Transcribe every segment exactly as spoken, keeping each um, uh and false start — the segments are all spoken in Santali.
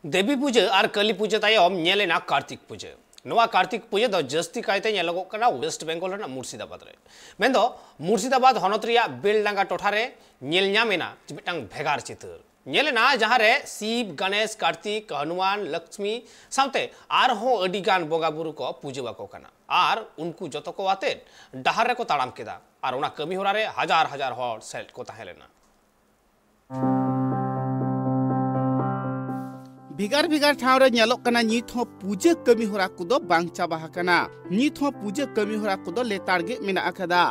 ᱫᱮᱵᱤ ᱯᱩᱡᱟᱹ ᱟᱨ ᱠᱟᱹᱞᱤ ᱯᱩᱡᱟᱹ ᱛᱟᱭᱚᱢ ᱧᱮᱞ ᱮᱱᱟ ᱠᱟᱨᱛᱤᱠ ᱯᱩᱡᱟᱹ᱾ ᱱᱚᱣᱟ ᱠᱟᱨᱛᱤᱠ ᱯᱩᱡᱟᱹ ᱫᱚ ᱡᱟᱹᱥᱛᱤ ᱠᱟᱭᱛᱮ ᱧᱮᱞᱚᱜᱚᱜ ᱠᱟᱱᱟ ᱳᱭᱮᱥᱴ ᱵᱮᱝᱜᱚᱞ ᱨᱮᱱᱟᱜ ᱢᱩᱨᱥᱤᱫᱟᱵᱟᱫᱽ ᱨᱮ᱾ ᱢᱮᱱᱫᱚ ᱢᱩᱨᱥᱤᱫᱟᱵᱟᱫᱽ ᱦᱚᱱᱚᱛ ᱨᱮᱭᱟᱜ ᱵᱮᱞᱰᱟᱸᱜᱟ ᱴᱚᱴᱷᱟ ᱨᱮ ᱧᱮᱞ ᱧᱟᱢ ᱮᱱᱟ ᱢᱤᱫᱴᱟᱝ ᱵᱷᱮᱜᱟᱨ ᱪᱤᱛᱟᱹᱨ᱾ ᱧᱮᱞ ᱮᱱᱟ ᱡᱟᱦᱟᱸ ᱨᱮ ᱥᱤᱵ, ᱜᱚᱱᱮᱥ, ᱠᱟᱨᱛᱤᱠ, ᱦᱚᱱᱩᱢᱟᱱ, ᱞᱚᱠᱥᱢᱤ ᱥᱟᱶᱛᱮ ᱟᱨᱦᱚᱸ ᱟᱹᱰᱤ ᱜᱟᱱ ᱵᱚᱸᱜᱟ ᱵᱩᱨᱩ ᱠᱚ ᱯᱩᱡᱟᱹ ᱟᱠᱚ ᱠᱟᱱᱟ ᱟᱨ ᱩᱱᱠᱩ ᱡᱚᱛᱚ ᱠᱚ ᱟᱛᱮᱫ ᱰᱟᱦᱟᱨ ᱨᱮᱠᱚ ᱛᱟᱲᱟᱢ ᱠᱮᱫᱟ ᱟᱨ ᱚᱱᱟ ᱠᱟᱹᱢᱤ ᱦᱚᱨᱟ ᱨᱮ ᱦᱟᱡᱟᱨ ᱦᱟᱡᱟᱨ ᱦᱚᱲ ᱥᱮᱞᱮᱫ ᱠᱚ ᱛᱟᱦᱮᱸ ᱞᱮᱱᱟ᱾ ᱵᱷᱮᱜᱟᱨ ᱵᱷᱮᱜᱟᱨ ᱴᱷᱟᱶ ᱨᱮ ᱧᱮᱞᱚᱜ ᱠᱟᱱᱟ, ᱱᱤᱛ ᱦᱚᱸ ᱯᱩᱡᱟᱹ ᱠᱟᱹᱢᱤ ᱦᱚᱨᱟ ᱠᱚᱫᱚ ᱵᱟᱝ ᱪᱟᱵᱟ ᱟᱠᱟᱱᱟ᱾ ᱱᱤᱛ ᱦᱚᱸ ᱯᱩᱡᱟᱹ ᱠᱟᱹᱢᱤ ᱦᱚᱨᱟ ᱠᱚᱫᱚ ᱞᱮᱛᱟᱲ ᱜᱮ ᱢᱮᱱᱟᱜ ᱟᱠᱟᱫᱟ᱾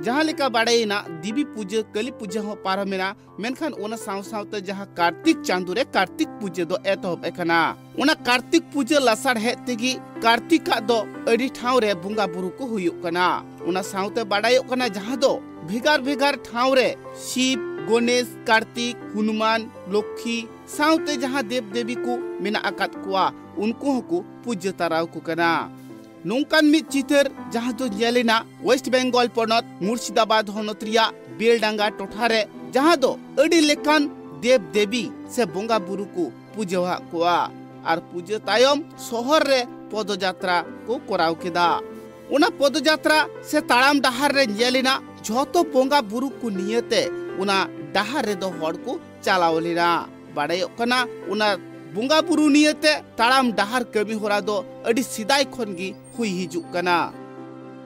ᱡᱟᱦᱟᱸ ᱞᱮᱠᱟ ᱵᱟᱲᱟᱭᱮᱱᱟ, ᱫᱮᱵᱤ ᱯᱩᱡᱟᱹ, ᱠᱟᱹᱞᱤ ᱯᱩᱡᱟᱹ ᱦᱚᱸ ᱯᱟᱨᱚᱢᱮᱱᱟ, ᱢᱮᱱᱠᱷᱟᱱ ᱚᱱᱟ ᱥᱟᱶ ᱥᱟᱶᱛᱮ ᱡᱟᱦᱟᱸ ᱠᱟᱨᱛᱤᱠ ᱪᱟᱸᱫᱳ ᱨᱮ ᱠᱟᱨᱛᱤᱠ ᱯᱩᱡᱟᱹ ᱫᱚ ᱮᱛᱚᱦᱚᱵ ᱟᱠᱟᱱᱟ, ᱚᱱᱟ ᱠᱟᱨᱛᱤᱠ ᱯᱩᱡᱟᱹ ᱞᱟᱥᱟᱲᱦᱮᱫ ᱛᱮᱜᱮ ᱠᱟᱨᱛᱤᱠᱟᱜ ᱫᱚ ᱟᱹᱰᱤ ᱴᱷᱟᱶ ᱨᱮ ᱵᱚᱸᱜᱟ ᱵᱩᱨᱩ ᱠᱚ ᱦᱩᱭᱩᱜ ᱠᱟᱱᱟ᱾ ᱚᱱᱟ ᱥᱟᱶᱛᱮ ᱵᱟᱰᱟᱭᱚᱜ ᱠᱟᱱᱟ, ᱡᱟᱦᱟᱸ ᱫᱚ ᱵᱷᱮᱜᱟᱨ ᱵᱷᱮᱜᱟᱨ ᱴᱷᱟᱶ ᱨᱮ ᱥᱤᱵ, ᱜᱚᱱᱮᱥ, ᱠᱟᱨᱛᱤᱠ, ᱦᱚᱱᱩᱢᱟᱱ, ᱞᱚᱠᱠᱷᱤ ᱥᱟᱶᱛᱮ ᱡᱟᱦᱟᱸ ᱫᱮᱵ ᱫᱮᱵᱤ ᱠᱚ ᱢᱮᱱᱟᱜ ᱟᱠᱟᱫ ᱠᱚᱣᱟ, ᱩᱱᱠᱩ ᱦᱚᱸᱠᱚ ᱯᱩᱡᱟᱹ ᱛᱟᱨᱟ ᱟᱠᱚ ᱠᱟᱱᱟ᱾ ᱱᱚᱝᱠᱟᱱ ᱢᱤᱫ ᱪᱤᱛᱟᱹᱨ ᱡᱟᱦᱟᱸ ᱫᱚ ᱧᱮᱞ ᱮᱱᱟ ᱳᱭᱮᱥᱴ ᱵᱮᱝᱜᱚᱞ ᱯᱚᱱᱚᱛ ᱢᱩᱨᱥᱤᱫᱟᱵᱟᱫᱽ ᱦᱚᱱᱚᱛ ᱨᱮᱭᱟᱜ ᱵᱮᱞᱰᱟᱸᱜᱟ ᱴᱚᱴᱷᱟ ᱨᱮ, ᱡᱟᱦᱟᱸ ᱫᱚ ᱟᱹᱰᱤ ᱞᱮᱠᱟᱱ ᱫᱮᱵ ᱫᱮᱵᱤ ᱥᱮ ᱵᱚᱸᱜᱟ ᱵᱩᱨᱩ ᱠᱚ ᱯᱩᱡᱟᱹᱣᱟᱜ ᱠᱚᱣᱟ ᱟᱨ ᱯᱩᱡᱟᱹ ᱛᱟᱭᱚᱢ ᱥᱚᱦᱚᱨ ᱨᱮ ᱯᱚᱫᱚᱡᱟᱛᱨᱟ ᱠᱚ ᱠᱚᱨᱟᱣ ᱠᱮᱫᱟ᱾ ᱚᱱᱟ ᱯᱚᱫᱚᱡᱟᱛᱨᱟ ᱥᱮ ᱛᱟᱲᱟᱢ ᱰᱟᱦᱟᱨ ᱨᱮ ᱧᱮᱞ ᱮᱱᱟ, ᱡᱷᱚᱛᱚ ᱵᱚᱸᱜᱟ ᱵᱩᱨᱩ ᱠᱚ ᱱᱤᱭᱟᱹᱛᱮ ᱚᱱᱟ ᱰᱟᱦᱟᱨ ᱨᱮᱫᱚ ᱦᱚᱲ ᱠᱚ ᱪᱟᱞᱟᱣ ᱞᱮᱱᱟ᱾ ᱵᱟᱲᱟᱭᱚᱜ ᱠᱟᱱᱟ, ᱚᱱᱟ ᱵᱚᱸᱜᱟ ᱵᱩᱨᱩ ᱱᱤᱭᱟᱹᱛᱮ ᱛᱟᱲᱟᱢ ᱰᱟᱦᱟᱨ ᱠᱟᱹᱢᱤ ᱦᱚᱨᱟ ᱫᱚ ᱟᱹᱰᱤ ᱥᱮᱫᱟᱭ ᱠᱷᱚᱱ ᱜᱮ ᱦᱩᱭ ᱦᱤᱡᱩᱜ ᱠᱟᱱᱟ᱾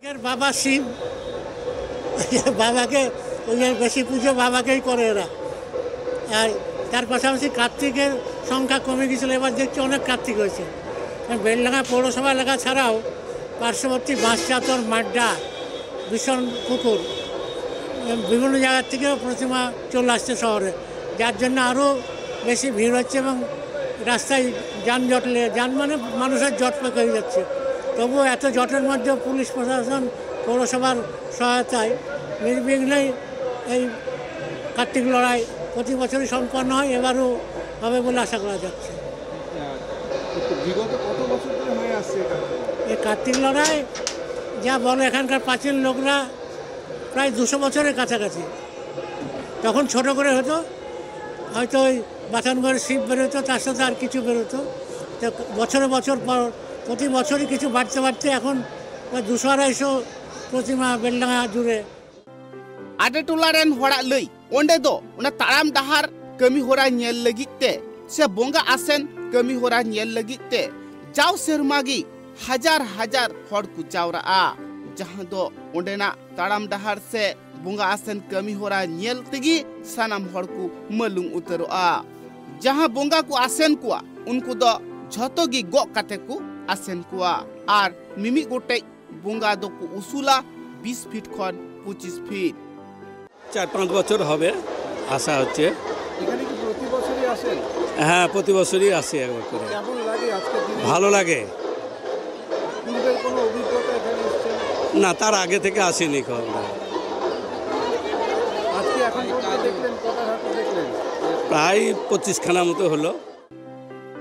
এর বাবা শিব, বাবাকে ওই যে বেশি পুজো বাবাকেই করে এরা। আর তার পাশাপাশি কার্তিকের সংখ্যা কমে গেছিল, এবার দেখছি অনেক কার্তিক হয়েছে। কারণ বেলডাঙ্গা পৌরসভা এলাকা ছাড়াও পার্শ্ববর্তী বাঁশচাতর, মাড্ডা, ভীষণ পুকুর, বিভিন্ন জায়গার থেকেও প্রতিমা চলে আসছে শহরে, যার জন্য আরও বেশি ভিড় হচ্ছে এবং রাস্তায় যানজট লে-, যান মানে মানুষের জট পাকা হয়ে যাচ্ছে। তবুও এত জটের মধ্যেও পুলিশ প্রশাসন, পৌরসভার সহায়তায় নির্বিঘ্নেই এই কার্তিক লড়াই প্রতি বছরই সম্পন্ন হয়, এবারও হবে বলে আশা করা যাচ্ছে। বিগত কত বছর ধরে হয়ে আসছে এটা? এই কার্তিক লড়াই যা বলে এখানকার প্রাচীন লোকরা প্রায় দুশো বছরের কাছাকাছি। তখন ছোট করে হতো, হয়তো ওই বাথানগড়ের শিব বেরোতো, তার সাথে আর কিছু বেরোতো। তো বছরে বছর পর, প্রতি বছরই কিছু বাড়তে বাড়তে এখন প্রায় দুশো আড়াইশো প্রতিমা বেলডাঙ্গা জুড়ে। ᱟᱰᱮ ᱴᱚᱞᱟ ᱨᱮᱱ ᱦᱚᱲᱟᱜ ᱞᱟᱹᱭ, ᱚᱸᱰᱮ ᱫᱚ ᱚᱱᱟ ᱛᱟᱲᱟᱢ ᱰᱟᱦᱟᱨ ᱠᱟᱹᱢᱤ ᱦᱚᱨᱟ ᱧᱮᱞ ᱞᱟᱹᱜᱤᱫ ᱛᱮ ᱥᱮ ᱵᱚᱸᱜᱟ ᱟᱥᱮᱱ ᱠᱟᱹᱢᱤ ᱦᱚᱨᱟ ᱧᱮᱞ ᱞᱟᱹᱜᱤᱫ ᱛᱮ ᱡᱟᱣ ᱥᱮᱨᱢᱟ ᱜᱮ ᱦᱟᱡᱟᱨ ᱦᱟᱡᱟᱨ ᱦᱚᱲ ᱠᱚ ᱡᱟᱣᱨᱟᱜᱼᱟ, ᱡᱟᱦᱟᱸ ᱫᱚ ᱚᱸᱰᱮᱱᱟᱜ ᱛᱟᱲᱟᱢ ᱰᱟᱦᱟᱨ ᱥᱮ ᱵᱚᱸᱜᱟ ᱟᱥᱮᱱ ᱠᱟᱹᱢᱤ ᱦᱚᱨᱟ ᱧᱮᱞ ᱛᱮᱜᱮ ᱥᱟᱱᱟᱢ ᱦᱚᱲ ᱠᱚ ᱢᱟᱹᱞᱩᱢ ᱩᱛᱟᱹᱨᱚᱜᱼᱟ᱾ ᱡᱟᱦᱟᱸ ᱵᱚᱸᱜᱟ ᱠᱚ ᱟᱥᱮᱱ ᱠᱚᱣᱟ, ᱩᱱᱠᱩ ᱫᱚ ᱡᱷᱚᱛᱚ ᱜᱮ ᱜᱚᱜ ᱠᱟᱛᱮ ᱠᱚ ᱟᱥᱮᱱ ᱠᱚᱣᱟ ᱟᱨ ᱢᱤᱢᱤᱫ ᱜᱚᱴᱮᱡ ᱵᱚᱸᱜᱟ ᱫᱚᱠᱚ ᱩᱥᱩᱞᱟ ᱵᱤᱥ ᱯᱷᱤᱴ ᱠᱷᱚᱱ ᱯᱚᱸᱪᱤᱥ ᱯᱷᱤᱴ᱾ চার পাঁচ বছর হবে আসা হচ্ছে। এখানে কি প্রতি বছরই আসেন? হ্যাঁ, প্রতি বছরই আসি একবার করে। কেমন লাগে আজকের দিনে? ভালো লাগে। পূর্বের কোনো অভিজ্ঞতা এখানে এসছেন? না, তার আগে থেকে আসিনি কখনো। আজকে এখন পর্যন্ত দেখলেন, কটা ঠাকুর দেখলেন? প্রায় পঁচিশখানা মতো হলো।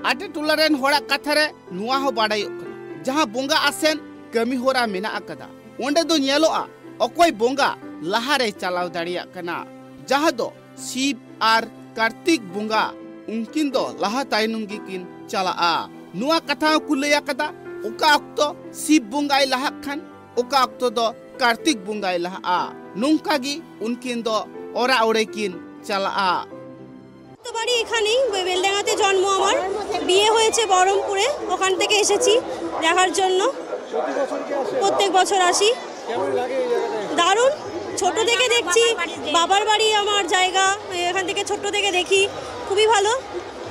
ᱟᱰᱮ ᱴᱚᱞᱟ ᱨᱮᱱ ᱦᱚᱲᱟᱜ ᱠᱟᱛᱷᱟ ᱨᱮ ᱱᱚᱣᱟ ᱦᱚᱸ ᱵᱟᱰᱟᱭᱚᱜ ᱠᱟᱱᱟ, ᱡᱟᱦᱟᱸ ᱵᱚᱸᱜᱟ ᱟᱥᱮᱱ ᱠᱟᱹᱢᱤ ᱦᱚᱨᱟ ᱢᱮᱱᱟᱜ ᱟᱠᱟᱫᱟ, ᱚᱸᱰᱮ ᱫᱚ ᱧᱮᱞᱚᱜᱼᱟ ᱚᱠᱚᱭ ᱵᱚᱸᱜᱟ ᱞᱟᱦᱟᱨᱮ ᱪᱟᱞᱟᱣ ᱫᱟᱲᱮᱭᱟᱜ ᱠᱟᱱᱟ, ᱡᱟᱦᱟᱸ ᱫᱚ ᱥᱤᱵ ᱟᱨ ᱠᱟᱨᱛᱤᱠ ᱵᱚᱸᱜᱟ, ᱩᱱᱠᱤᱱ ᱫᱚ ᱞᱟᱦᱟ ᱛᱟᱭᱱᱚᱢ ᱜᱮᱠᱤᱱ ᱪᱟᱞᱟᱜᱼᱟ᱾ ᱱᱚᱣᱟ ᱠᱟᱛᱷᱟ ᱦᱚᱸᱠᱚ ᱞᱟᱹᱭ ᱟᱠᱟᱫᱟ, ᱚᱠᱟ ᱚᱠᱛᱚ ᱥᱤᱵ ᱵᱚᱸᱜᱟᱭ ᱞᱟᱦᱟᱜ ᱠᱷᱟᱱ ᱚᱠᱟ ᱚᱠᱛᱚ ᱫᱚ ᱠᱟᱨᱛᱤᱠ ᱵᱚᱸᱜᱟᱭ ᱞᱟᱦᱟᱜᱼᱟ᱾ ᱱᱚᱝᱠᱟ ᱜᱮ ᱩᱱᱠᱤᱱ ᱫᱚ ᱚᱨᱟ ᱚᱲᱮ ᱠᱤᱱ ᱪᱟᱞᱟᱜᱼᱟ᱾ তো বাড়ি এখানেই, বেলডাঙ্গাতে জন্ম আমার, বিয়ে হয়েছে বহরমপুরে, ওখান থেকে এসেছি দেখার জন্য। প্রত্যেক বছর আসি। দারুণ, ছোট থেকে দেখছি, বাবার বাড়ি আমার জায়গা, এখান থেকে ছোট থেকে দেখি, খুবই ভালো।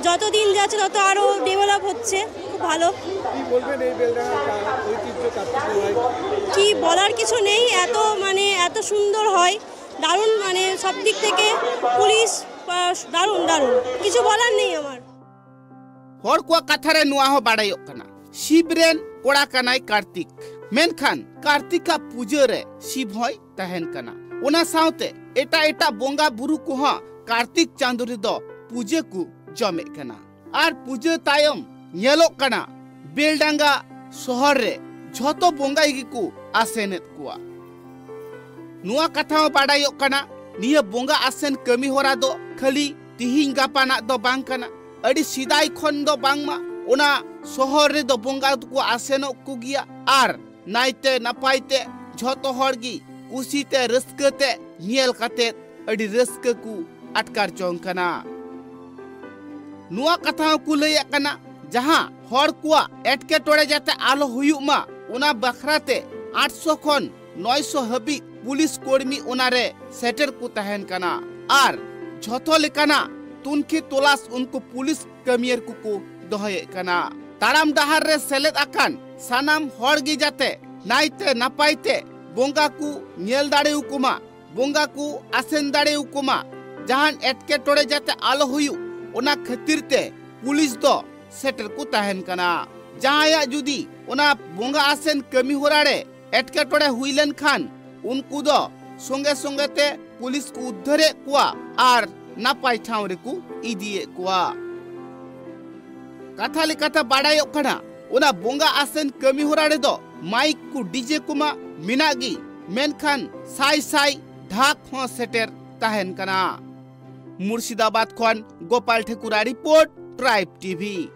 যত দিন যাচ্ছে তত আরও ডেভেলপ হচ্ছে, খুব ভালো। কি বলবেন এই বেলডাঙ্গার কা- ঐতিহ্য কার্তিক মেলায়? কি বলার কিছু নেই, এত মানে এত সুন্দর হয়, দারুণ, মানে সব দিক থেকে পুলিশ, আহ, দারুণ দারুণ, কিছু বলার নেই আমার। ᱦᱚᱲ ᱠᱚᱣᱟᱜ ᱠᱟᱛᱷᱟ ᱨᱮ ᱱᱚᱣᱟ ᱦᱚᱸ ᱵᱟᱰᱟᱭᱚᱜ ᱠᱟᱱᱟ, ᱥᱤᱵ ᱨᱮᱱ ᱠᱚᱲᱟ ᱠᱟᱱᱟᱭ ᱠᱟᱨᱛᱤᱠ, ᱢᱮᱱᱠᱷᱟᱱ ᱠᱟᱨᱛᱤᱠᱟᱜ ᱯᱩᱡᱟᱹ ᱨᱮ ᱥᱤᱵ ᱦᱚᱸᱭ ᱛᱟᱦᱮᱱ ᱠᱟᱱᱟ᱾ ᱚᱱᱟ ᱥᱟᱶᱛᱮ ᱮᱴᱟᱜ ᱮᱴᱟᱜ ᱵᱚᱸᱜᱟ ᱵᱩᱨᱩ ᱠᱚᱦᱚᱸ ᱠᱟᱨᱛᱤᱠ ᱪᱟᱸᱫᱳ ᱨᱮᱫᱚ ᱯᱩᱡᱟᱹ ᱠᱚ ᱡᱚᱢᱮᱫ ᱠᱟᱱᱟ᱾ ᱟᱨ ᱯᱩᱡᱟᱹ ᱛᱟᱭᱚᱢ ᱧᱮᱞᱚᱜ ᱠᱟᱱᱟ ᱵᱮᱞᱰᱟᱸᱜᱟ ᱥᱚᱦᱚᱨ ᱨᱮ ᱡᱷᱚᱛᱚ ᱵᱚᱸᱜᱟ ᱜᱮᱠᱚ ᱟᱥᱮᱱᱮᱫ ᱠᱚᱣᱟ᱾ ᱱᱚᱣᱟ ᱠᱟᱛᱷᱟ ᱦᱚᱸ ᱵᱟᱰᱟᱭᱚᱜ ᱠᱟᱱᱟ, ᱱᱤᱭᱟᱹ ᱵᱚᱸᱜᱟ ᱟᱥᱮᱱ ᱠᱟᱹᱢᱤ ᱦᱚᱨᱟ ᱫᱚ ᱠᱷᱟᱹᱞᱤ ᱛᱤᱦᱤᱧ ᱜᱟᱯᱟᱱᱟᱜ ᱫᱚ ᱵᱟᱝ ᱠᱟᱱᱟ᱾ ᱟᱹᱰᱤ ᱥᱮᱫᱟᱭ ᱠᱷᱚᱱ ᱫᱚ ᱵᱟᱝᱢᱟ ᱚᱱᱟ ᱥᱚᱦᱚᱨ ᱨᱮᱫᱚ ᱵᱚᱸᱜᱟ ᱫᱚᱠᱚ ᱟᱥᱮᱱᱚᱜ ᱠᱚᱜᱮᱭᱟ ᱟᱨ ᱱᱟᱭᱛᱮ ᱱᱟᱯᱟᱭ ᱛᱮ ᱡᱷᱚᱛᱚ ᱦᱚᱲ ᱜᱮ ᱠᱩᱥᱤ ᱛᱮ ᱨᱟᱹᱥᱠᱟᱹ ᱛᱮ ᱧᱮᱞ ᱠᱟᱛᱮ ᱟᱹᱰᱤ ᱨᱟᱹᱥᱠᱟᱹ ᱠᱚ ᱟᱴᱠᱟᱨ ᱡᱚᱝ ᱠᱟᱱᱟ᱾ ᱱᱚᱣᱟ ᱠᱟᱛᱷᱟ ᱦᱚᱸᱠᱚ ᱞᱟᱹᱭᱮᱫ ᱠᱟᱱᱟ, ᱡᱟᱦᱟᱸ ᱦᱚᱲ ᱠᱚᱣᱟᱜ ᱮᱴᱠᱮᱴᱚᱬᱮ ᱡᱟᱛᱮ ᱟᱞᱚ ᱦᱩᱭᱩᱜ ᱢᱟ, ᱚᱱᱟ ᱵᱟᱠᱷᱨᱟ ᱛᱮ ᱟᱴᱥᱚ ᱠᱷᱚᱱ ᱱᱚᱭᱥᱚ ᱦᱟᱹᱵᱤᱡ ᱯᱩᱞᱤᱥ ᱠᱚᱨᱢᱤ ᱚᱱᱟ ᱨᱮ ᱥᱮᱴᱮᱨ ᱠᱚ ᱛᱟᱦᱮᱱ ᱠᱟᱱᱟ ᱟᱨ ᱡᱷᱚᱛᱚ ᱞᱮᱠᱟᱱᱟᱜ ᱛᱩᱱᱠᱷᱤ ᱛᱚᱞᱟᱥ ᱩᱱᱠᱩ ᱯᱩᱞᱤᱥ ᱠᱟᱹᱢᱤᱭᱟᱹᱨ ᱠᱚᱠᱚ ᱫᱚᱦᱚᱭᱮᱫ ᱠᱟᱱᱟ᱾ ᱛᱟᱲᱟᱢ ᱰᱟᱦᱟᱨ ᱨᱮ ᱥᱮᱞᱮᱫ ᱟᱠᱟᱱ ᱥᱟᱱᱟᱢ ᱦᱚᱲ ᱜᱮ ᱡᱟᱛᱮ ᱱᱟᱭᱛᱮ ᱱᱟᱯᱟᱭ ᱛᱮ ᱵᱚᱸᱜᱟ ᱠᱚ ᱧᱮᱞ ᱫᱟᱲᱮᱭᱟᱠᱚ ᱢᱟ, ᱵᱚᱸᱜᱟ ᱠᱚ ᱟᱥᱮᱱ ᱫᱟᱲᱮᱭᱟᱠᱚ ᱢᱟ, ᱡᱟᱦᱟᱱ ᱮᱴᱠᱮᱴᱚᱬᱮ ᱡᱟᱛᱮ ᱟᱞᱚ ᱦᱩᱭᱩᱜ, ᱚᱱᱟ ᱠᱷᱟᱹᱛᱤᱨ ᱛᱮ ᱯᱩᱞᱤᱥ ᱫᱚ ᱥᱮᱴᱮᱨ ᱠᱚ ᱛᱟᱦᱮᱱ ᱠᱟᱱᱟ᱾ ᱡᱟᱦᱟᱸᱭᱟᱜ ᱡᱩᱫᱤ ᱚᱱᱟ ᱵᱚᱸᱜᱟ ᱟᱥᱮᱱ ᱠᱟᱹᱢᱤ ᱦᱚᱨᱟ ᱨᱮ ᱮᱴᱠᱮᱴᱚᱬᱮ ᱦᱩᱭ ᱞᱮᱱᱠᱷᱟᱱ ᱩᱱᱠᱩ ᱫᱚ ᱥᱚᱸᱜᱮ ᱥᱚᱸᱜᱮ ᱛᱮ ᱯᱩᱞᱤᱥ ᱠᱚ ᱩᱫᱽᱫᱷᱟᱹᱨᱮᱫ ᱠᱚᱣᱟ ᱟᱨ ᱱᱟᱯᱟᱭ ᱴᱷᱟᱶ ᱨᱮᱠᱚ ᱤᱫᱤᱭᱮᱫ ᱠᱚᱣᱟ᱾ ᱠᱟᱛᱷᱟ ᱞᱮᱠᱟᱛᱮ ᱵᱟᱰᱟᱭᱚᱜ ᱠᱟᱱᱟ, ᱚᱱᱟ ᱵᱚᱸᱜᱟ ᱟᱥᱮᱱ ᱠᱟᱹᱢᱤ ᱦᱚᱨᱟ ᱨᱮᱫᱚ ᱢᱟᱭᱤᱠ ᱠᱚ, ᱰᱤᱡᱮ ᱠᱚᱢᱟ ᱢᱮᱱᱟᱜ ᱜᱮ, ᱢᱮᱱᱠᱷᱟᱱ ᱥᱟᱭ ᱥᱟᱭ ᱰᱷᱟᱠ ᱦᱚᱸ ᱥᱮᱴᱮᱨ ᱛᱟᱦᱮᱱ ᱠᱟᱱᱟ᱾ ᱢᱩᱨᱥᱤᱫᱟᱵᱟᱫᱽ ᱠᱷᱚᱱ ᱜᱳᱯᱟᱞ ᱴᱷᱟᱹᱠᱩᱨᱟᱜ ᱨᱤᱯᱳᱨᱴ, ᱴᱨᱟᱭᱤᱵᱽ ᱴᱤᱵᱷᱤ᱾